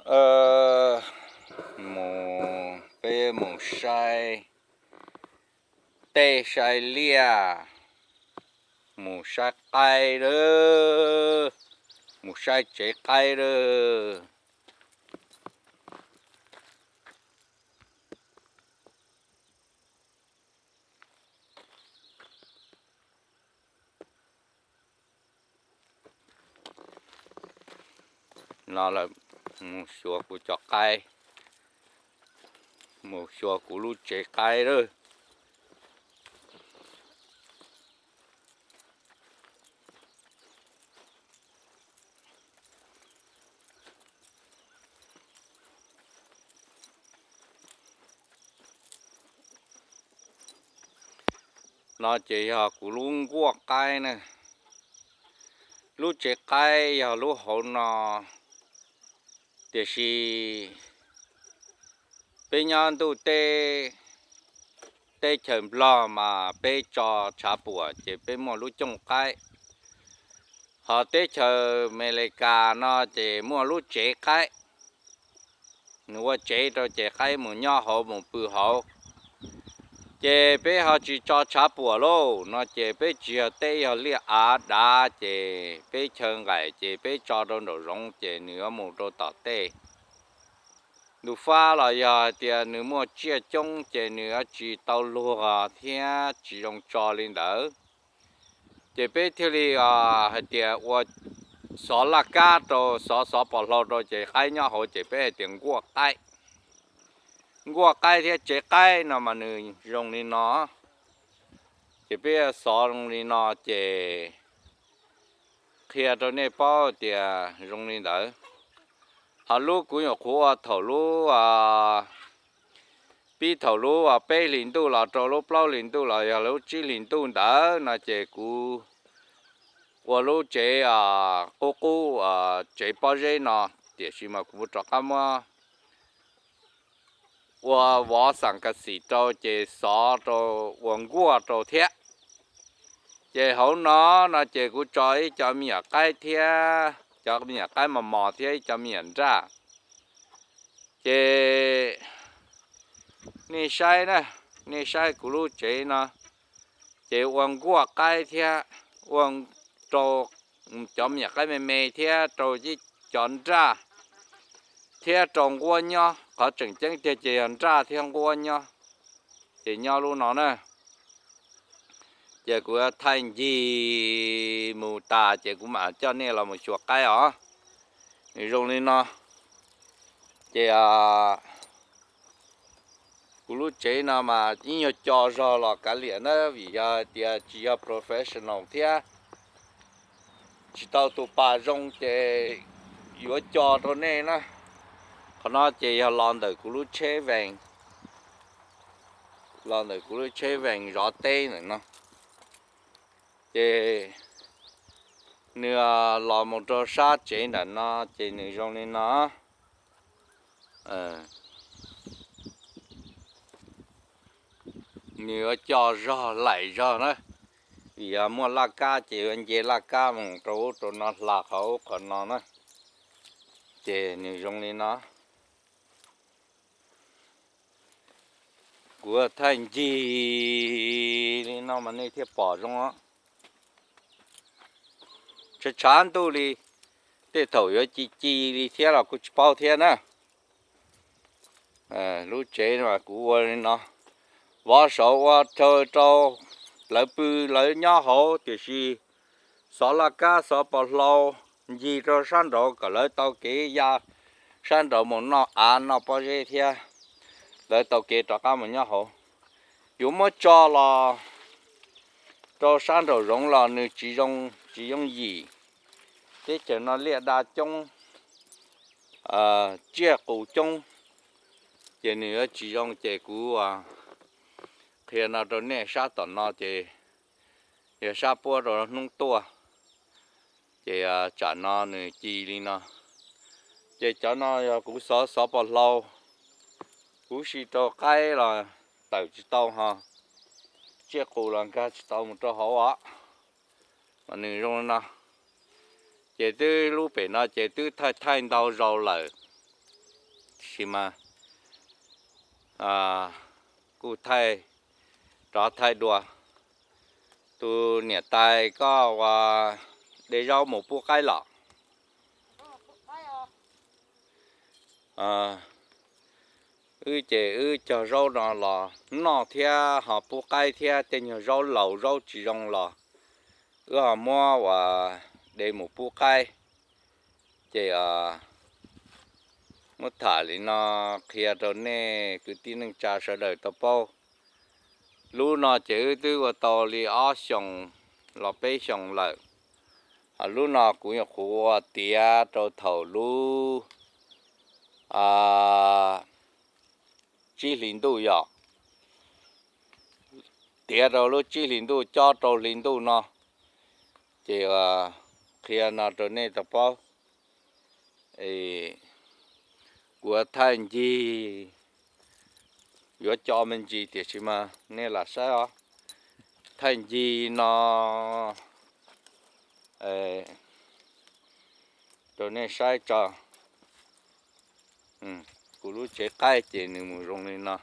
Mus, peb mus saib teb saib liaj, mus saib qaib lawm, mus saib tsev qaib lawm. No lawm, mus xyuas kuv cov qaib, mus xyuas kuv lub tsev qaib lawm. No ces yog kuv lub nkuaj qaib na. Lub tsev qaib yog lub hauv no, tiam sis peb nyob ntuj teb, teb chaws Nplog mas peb tso tshav puam ces peb muaj lub cooj qaib. Ho teb chaws Amelikas no ces muaj lub tsev qaib, nws ua tsev rau ces qaib mus nyob hauv mus pw hauv. Ces peb ho tsis tso tshav puam lauj, no ces peb tsis yog teb yog liaj av dav ces peb chaw nqaim ces peb tso rau nraum zoov ces nws yuav mus rau tom tej. Ntu fab los yog hais tias nws muaj tsiaj coob ces nws yuav tsis tau luag thiab tsis zoo tso li ntawd. Ces peb thiaj li hais tias ua xov laj kab rau, xov xov pos hlau rau ces qaib nyob hauv ces peb hais tias nkuaj qaib. Nkuaj qaib thiab tsev qaib no mas nws zoo li no. Ces peb xov zoo li no ces qhia rau nej paub tias zoo li ntawd. Ho lub kuv nyuam qhuav ua thaum lub, pib thaum lub peb hlis ntuj los rau lub plaub hlis ntuj los yog lub tsib hlis ntuj ntawd no ces kuv ua lub tsev qub qub, tsev pob zeb no, tiam sis mas kuv rov qab muab ua vov xam kas xim rau ces xov rau ua nkuaj rau thiab. Ces hauv no, no ces kuv tso ib co me nyuam qaib thiab, cov me nyuam qaib mos mos thiab ib co me nyuam nraj. Ces nej saib na, nej saib kuv lub tsev no, ces ua nkuaj qaib thiab ua rau cov me nyuam qaib me me thiab rau ib co nraj thiab rau nquab nyob. Qhov tseem ceeb tiag ces yog nraj thiab nquab nyob, ces nyob lub no na. Ces kuv thaij ncig mus tas ces kuv mam coj nej los mus xyuas qaib os. Nws zoo li no. Ces kuv lub tsev no mas ib nyuag co zog los kav liam na, vim yog hais tias tsis yog professional thiab tsis tau tus pas zoo ces yuav co rau nej na. Qhov no ces yog los ntawm kuv lub tsheb vees, los ntawm kuv lub tsheb vees zov teb ntawm no. Ces nws los mus rau sab tsev ntawm no ces nws zoo li no. Nws yuav co zog laim zog na, vim yog muaj laj kab ces yuav nce laj kab mus rau ub rau no hla qhov ub qhov no na. Ces nws zoo li no. Kuv thaij ncig li no mas nej thiaj pom zoo. Tshav tshav ntuj li, tej thaum yuav ci ci li thiab los kuj tsis paub thiab na. Lub tsev mas kuv ua li no, vov saud ua chaw rau lawv pw lawv nyob hauv, tiam sis xov laj kab xov pos hlau ncig rau sab nraud kom lawv tau kev ya sab nraud mus noj av noj pob zeb thiab lawv tau kev rov qab mus nyob hauv. Yuav muab tso los rau sab nraum zoov los nws tsis zoo, tsis yooj yim. Teb chaws no liaj da coob, tsiaj qus coob, ces nws yuav tsis zoo. Ces kuv qhia no rau nej, sab tom no ces yog sab puab rau hnub tuaj. Ces tsam no nws ci li no. Ces cov no yog kuv xov xov pos hlau, kuv si rau qaib los tawm tsis tau ho, tsiaj qus los nkag tsis tau mus rau hauv os. Mas nws zoo li no. Ces twb lub pem no ces twb thaij thaij ntau zaus lawm, Sis mas kuj thaij, rov thaij dua. Tus niam tais koj ua de zaub mus pub qaib los? Wb ces wb cog zaub no los noj thiab ho pub qaib thiab, tej nyuag zaub laus zaub tsis zoo los wb ho muab ua de mus pub qaib. Ces muab tham li no qhia rau nej kwv tij neej tsa sawv daws tau paub. Lub no ces wb twb ua tau li ob xyoos los peb xyoos lawm. Ho lub no kuv nyuam qhuav ua tiav rau thaum lub tsib hlis ntuj yog, tiav rau lub tsib hlis ntuj cob rau hli ntuj no, ces qhia no rau nej tau paub. Kuv thaij ncig, yuav co me ntsis tiam sis mas nej lam saib os. Thaij ncig no rau nej saib tso. Kuv lub tsev qaib ces nws mus zoo li no.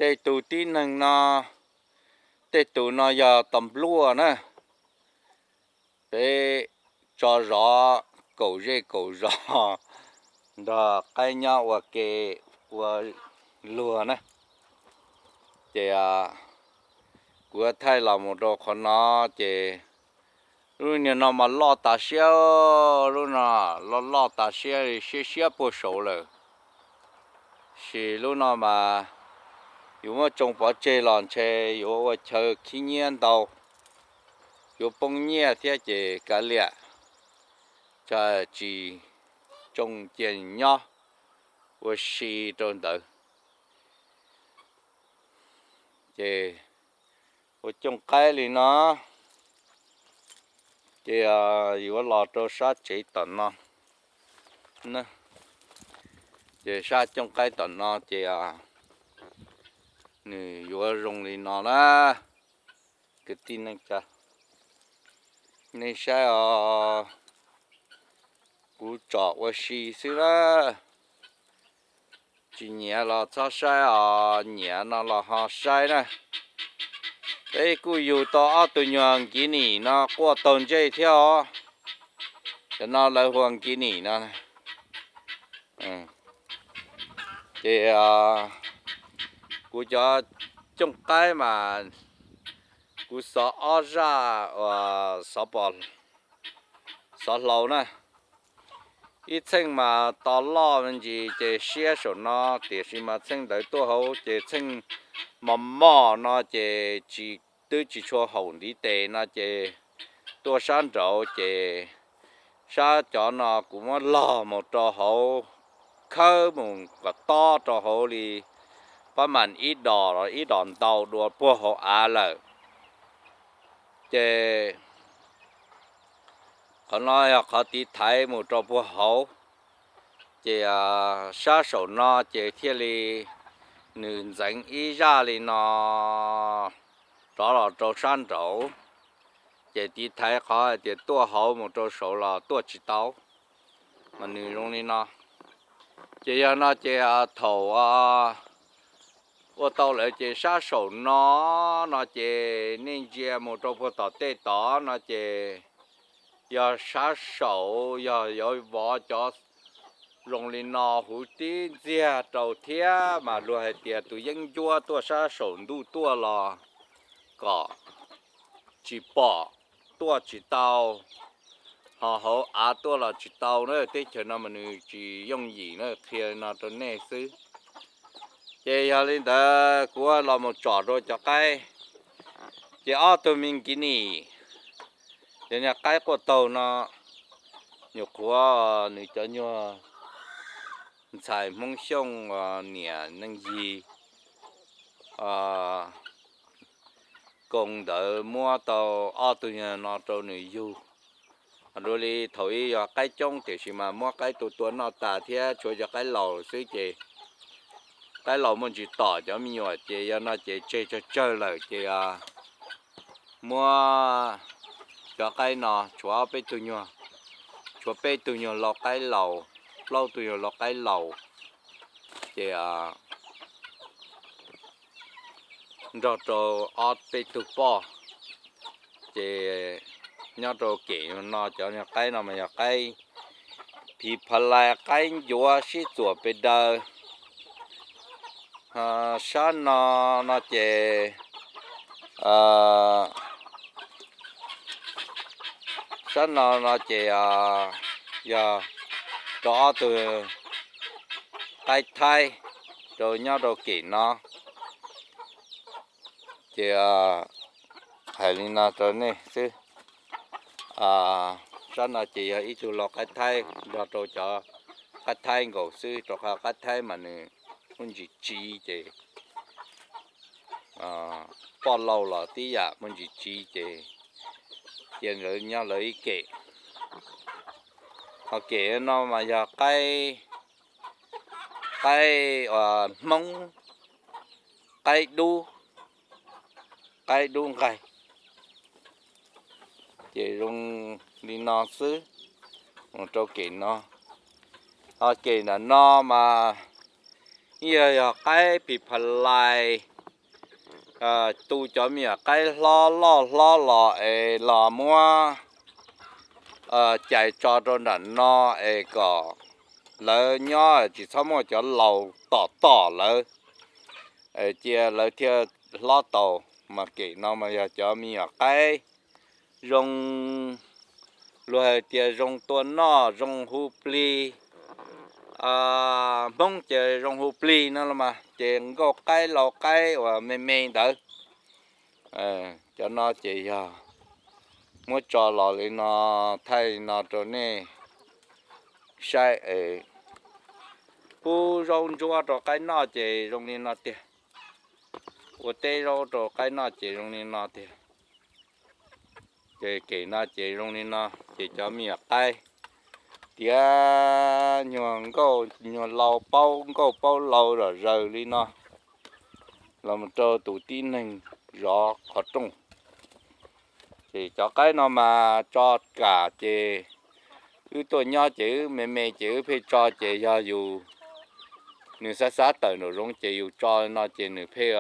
Tej tus tib neeg no, tej tus no yog tos npluaj na. Peb tso zov kaum zej kaum zos nrog qaib nyob ua ke ua luag na. Ces kuv thaij los mus rau qhov no ces lub niag no mas loj tas siab, lub no loj loj tas siab li, siab siab puag saud lawm. Sis lub no mas yuav muab tsoo pov tseg los ntshe yuav ua chaw khib nyiab ntau, yuav poob nyiaj thiab ces kav liam, tsis tsoo cia nyob ua si rau ntawd. Ces ua cooj qaib li no, ces yuav los rau sab tsev tom no. Ces sab cooj qaib tom no ces nws yuav zoo li no na. Kwv tij neej tsa, nej saib os, kuv tsom ua si xwb na. Tsis nyiam los txhob saib os, nyiam no los ho saib na. Peb kuj yug tau ob tug nyuag nkiv nim no quaj taug ntsej thiab os. Cov no lawv hu ua nkiv nim no. Ces kuv cov cooj qaib mas kuv xov ob zaj uas xov hlau na. Ib txheej mas to loj me ntsis ces siab saum no, tiam sis mas txheej ntawd tuaj hauv ces txheej mos mos no ces tsis, twb tsis tshua haum ntiv tes no ces tuaj sab nraud ces sab cov no kuv muab log mus rau hauv, khawb mus kom tob rau hauv li pab mas ib dos los ib dos ntau dua puag hauv av lawm. Ces qhov no yog qhov tiv thaiv mus rau puag hauv. Ces sab saum no ces thiaj li nws ntxeev ib zaj li no rov los rau sab nraud. Ces tiv thaiv qhov hais tias tuaj hauv mus rau saud los tuaj tsis tau, mas nws zoo li no. Ces yog no ces thaum ua tau lawm ces sab saum no, no ces nej ntsia mus rau puag tom tej tod no ces yog sab saum, yog yuav vov cov zoo li no huv tib ntxiag rau thiab mas luag hais tias tus yeeb ncuab tuaj sab saum ntuj tuaj los kom tsis pom, tuaj tsis tau, ho hauv av tuaj los tsis tau na. Teb chaws no mas nws tsis yooj yim na, qhia no rau nej xwb. Ces yog li ntawd kuv los mus tsom rau cov qaib, ces ob tug me nkiv nim, cov niag qaib quaj taug no, nyuam qhuav nws cov nyuag ntxhais Hmoob Xyooj niam Neej Yig Koo ntawd muab tau ob tug nyuag no rau nws yug. Ho dua li thaum ub yog qaib coob tiam sis mas muab qaib tu tua noj tas thiab tshuav cov qaib laus xwb ces qaib laus muaj ntsis tom cov me nyuam ces yog no ces tseg tsawg tsawg lawm ces muab cov qaib no tshuav ob peb tug nyuag, tshuav peb tug nyuag lau qaib laus, plaub tug nyuag lau qaib laus ces nrog rau ob peb tug poj. Ces nyob rau kem no cov qaib no mas yog qaib phis pha lais qaib ncuav sib txuam pes daws. Sab no no ces, sab no no ces yog rau ob tug qaib thaib rau nyob rau kem no. Ces hais li no rau nej xwb, sab no ces yog ib tug lau qaib thaib nrog rau cov qaib thaib nkaus xwb, rau qhov qaib thaib mas nws muaj ntsis tsiv ces poj laus los tib yam muaj ntsis tsiv ces cia nkawd nyob lawv ib kem. Ho kem no mas yog qaib, qaib hmoob, qaib dub, qaib dub nqaij. Ces zoo li no xwb, mus rau kem no. Ho kem ntawm no mas yog, yog qaib phis pha lais tu cov me nyuam qaib hlob loj hlob los es los muab cais tso rau nram no es kom lawv nyob tsis txhob muaj cov laus tom tom lawv, cia lawv thiaj hlob tau. Mas kem no mas yog cov me nyuam qaib zoo, luag hais tias zoo tua noj zoo hu plig, Hmoob ces zoo hu plig no los mas ces nkauj qaib lau qaib uas me me ntawd. Cov no ces yog muab tso los li no, thaij li no rau nej saib es pub zaub ntsuab rau qaib noj ces zoo li no tiag. Ua teb zaub rau qaib noj ces zoo li no tiag. Ces kem no ces zoo li no, ces cov me nyuam qaib tiav nyuag nkauj nyuag lau paub nkauj paub lau zom zaws li no los mus rau tus tib neeg zov qhov rooj. Ces cov qaib no mas tso kam ces wb tuaj nyob ces wb me me ces wb pheej tso ces yog yus, nws xav xav tawm nraum zoov ces yus tso no ces nws pheej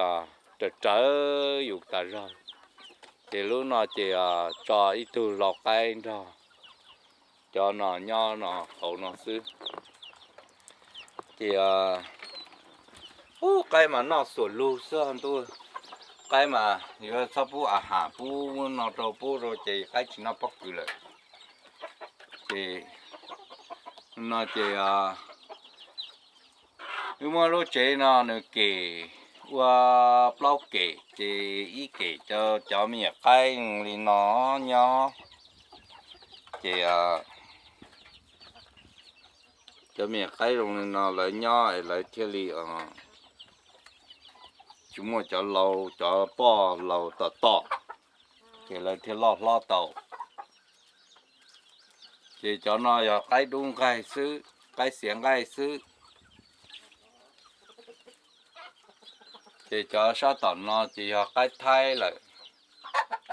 raws raws yus tas zog. Ces lub no ces tso ib tug lau qaib nrog cov no nyob no hauv no xwb. Ces ub, qaib mas noj xuam lug xwb ntuj. Qaib mas yuav txhob pub a has pub no rau pub rau ces qaib tsis noj pob kws lawm. Ces no ces wb muab lub tsev no nws kem ua plaub kem ces ib kem rau cov me nyuam qaib li no nyob. Ces cov me nyuam qaib zoo li no lawv nyob es lawv thiaj li tsis muaj cov laus cov poj laus tom tom, ces lawv thiaj loj hlob tau. Ces cov no yog qaib dub nqaij xwb, qaib xiav nqaij xwb. Ces cov sab tom no ces yog qaib thaib lawm,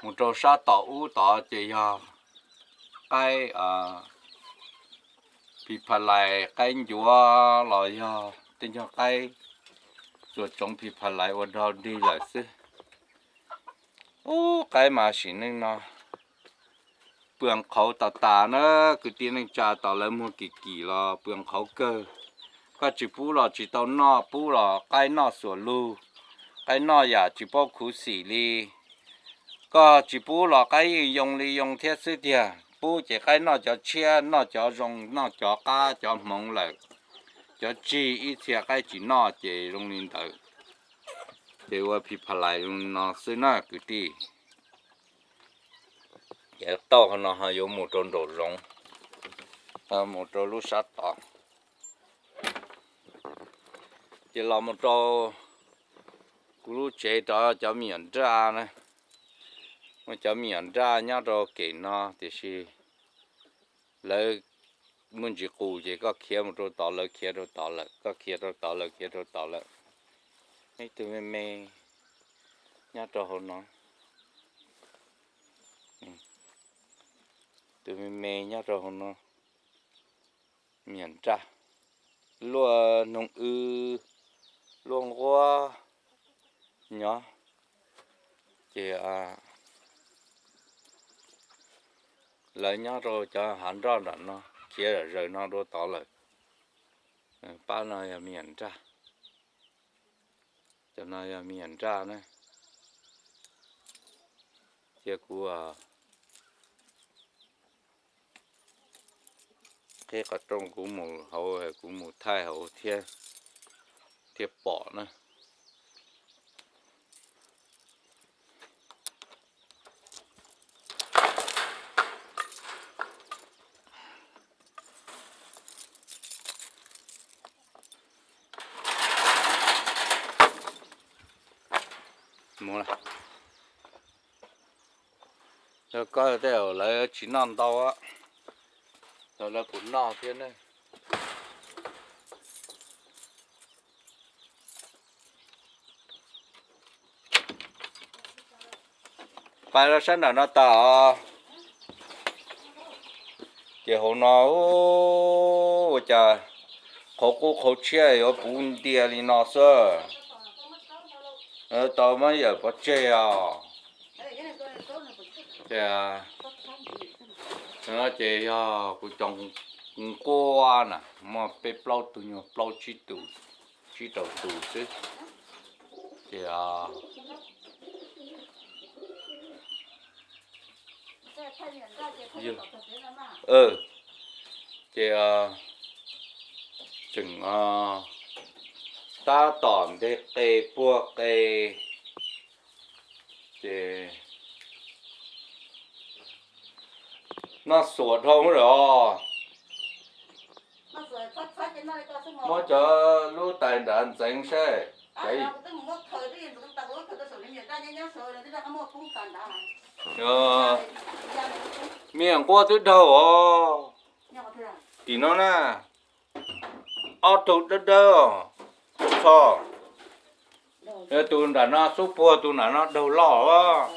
mus rau sab tom ub tod ces yog qaib phis pha lais qaib ncuav los yog tej nyuag qaib txuas tsoov phis pha lais ua dog dig lawm xwb. Ub, qaib mas sim neej no pw qhauv tas tas na, kwv tij neej tsa tos lawv muag kim kim los pw qhauv kawg. Koj tsis pub los tsis tau noj, pub los qaib noj xuam lug, qaib noj yam tsis paub khuv xim li. Koj tsis pub los qaib yeej yoo li yoo thiab xwb tiag, pub ces qaib noj cov tshiab, noj cov zoo, noj cov qab cov hmoov lawm. Cov tsig ib txhia qaib tsis noj ces zoo li ntawd. Ces ua phis pha lais zoo li no xwb na kwv tij. Ces tauj no ho yuav mus rau nraum zoov, mus rau lub sab tod. Ces los mus rau kuv lub tsev rau cov me nyuam nraj na. Muaj cov me nyuam nraj nyob rau kem no tiam sis lawv muaj ntsis qus ces koj khiav mus rau tod lawv khiav rau tod lawm, koj khiav rau tod lawv khiav rau tod lawm. Ib tug me me nyob rau hauv no, tus me me nyob rau hauv no, me nyuam nraj, luaj noog wb, luaj nquab nyob, ces lawv nyob rau cov hav nroj nram no, khiav zom zaws no dua tod lawm. Pab no yog me nyuam nraj, cov no yog me nyuam nraj na. Cia kuv qhib qhov rooj kuv mus hauv, kuv mus thaij hauv thiab, thiaj pom na. Koj tej zaum lawv tsis noj ntau, lawv puas noj thiab ne? Pais los sab nram no tas os. Ces hauv no ua cas qhauv qub qhauv tshiab yuav puv ntia li no xwb. Tau muab yawm pov tseg os. Ces yog kuv cov nquab na, muaj peb plaub tug nyuag plaub tsib tus, tsib rau tus xwb. Ces ces tseem tab tom nteg qe puag qe, ces noj xuas dhau lawm os. Muab cov lub tais nrad ntxeev saib. Me nyuam nquab twb dhau os. Tim no na, ob tug dawb dawb os, txho. Yog tus nram no xub puag tus nram no daug loj os.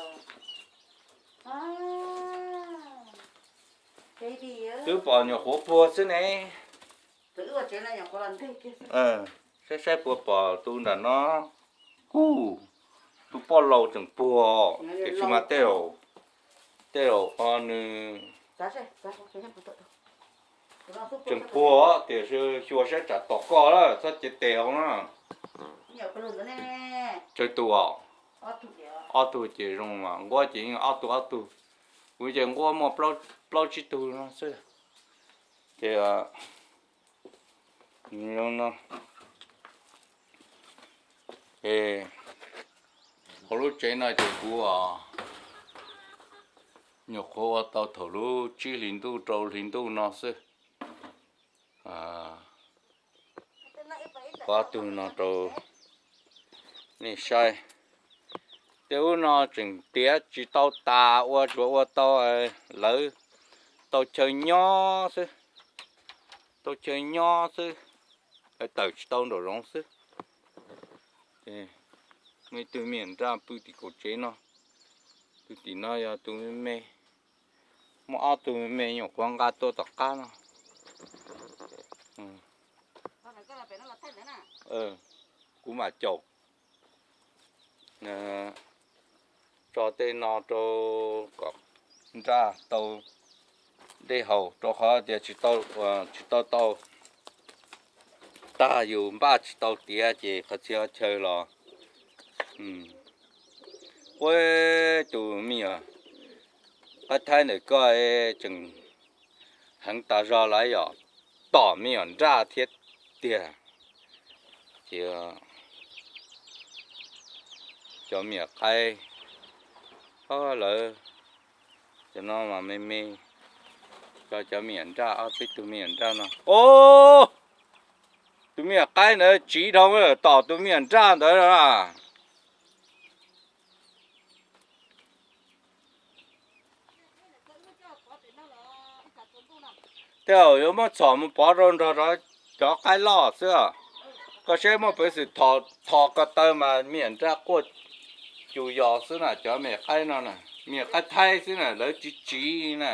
Twb pom nyuam qhuav puag xwb ne. Saib saib puas pom tus nram no. Kuj, tus poj laus tseem puag, tiam sis mas tej zaum, tej zaum qhov nws tseem puag tiam sis xyuas saib tsam tom koj lawm txhob cev tes hauv na. Tsawg tus os? Ob tug ces zoo mas nquab ces yeej ob tug ob tug. Kuv ces nquab muaj plaub tsib tug no xwb. Ces hauv lub tsev no ces kuv nyuam qhuav ua tau thaum lub tsib hlis ntuj rau hli ntuj no xwb. Pab tug no rau nej saib. Tej ub no tseem tiav tsis tau tas, ua tsuas ua tau lawv tau chaw nyob xwb, tau chaw nyob xwb, tawm tsis tau nraum zoov xwb. Muaj ib tug me nyuam nraj pw tim kaum tsev no, tus tim no yog tus me me, muaj ob tug me me nyuam qhuav nqa tuaj tom qab no. Kuv mam caum tso tej no rau kom nraj tau dej haus, rau qhov tias tsis tau, tsis tau tau tag yus npaj tsis tau tiav ces qhov txhia qhov chaw los. Ua tus me nyuam qaib thaib ntawm koj tseem heev tas zog lawm yom, tom me nyuam nraj thiab tiag. Ces cov me nyuam qaib lawv, cov no mas me me, cov, cov me nyuam nraj, ob peb tug me nyuam nraj no. Tus me nyuam qaib ntawd tsiv dhau, tom tus me nyuam nraj ntawd. Ib tsam tsaus ntuj no Tej zaum yuav muab txhom mus pov rau nrog cov qaib loj xwb. Koj saib muaj peev xwm tho ko taw mas me nyuam nraj quaj cus yos xwb na, cov me nyuam qaib no, me nyuam qaib thaib xwb na, lawv tsiv tsiv na.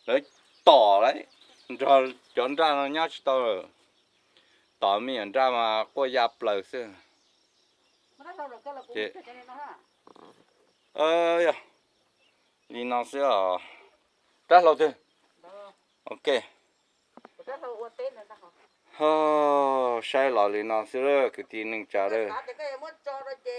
Lawv tom lawm, nrog cov nraj no nyob tsis tau lawm. Tom me nyuam nraj mas quaj ya plaws xwb. Ces, yog li no xwb os. Rab hlau twg? Ok. Saib los li no xwb lawm kwv tij neej tsa lawm.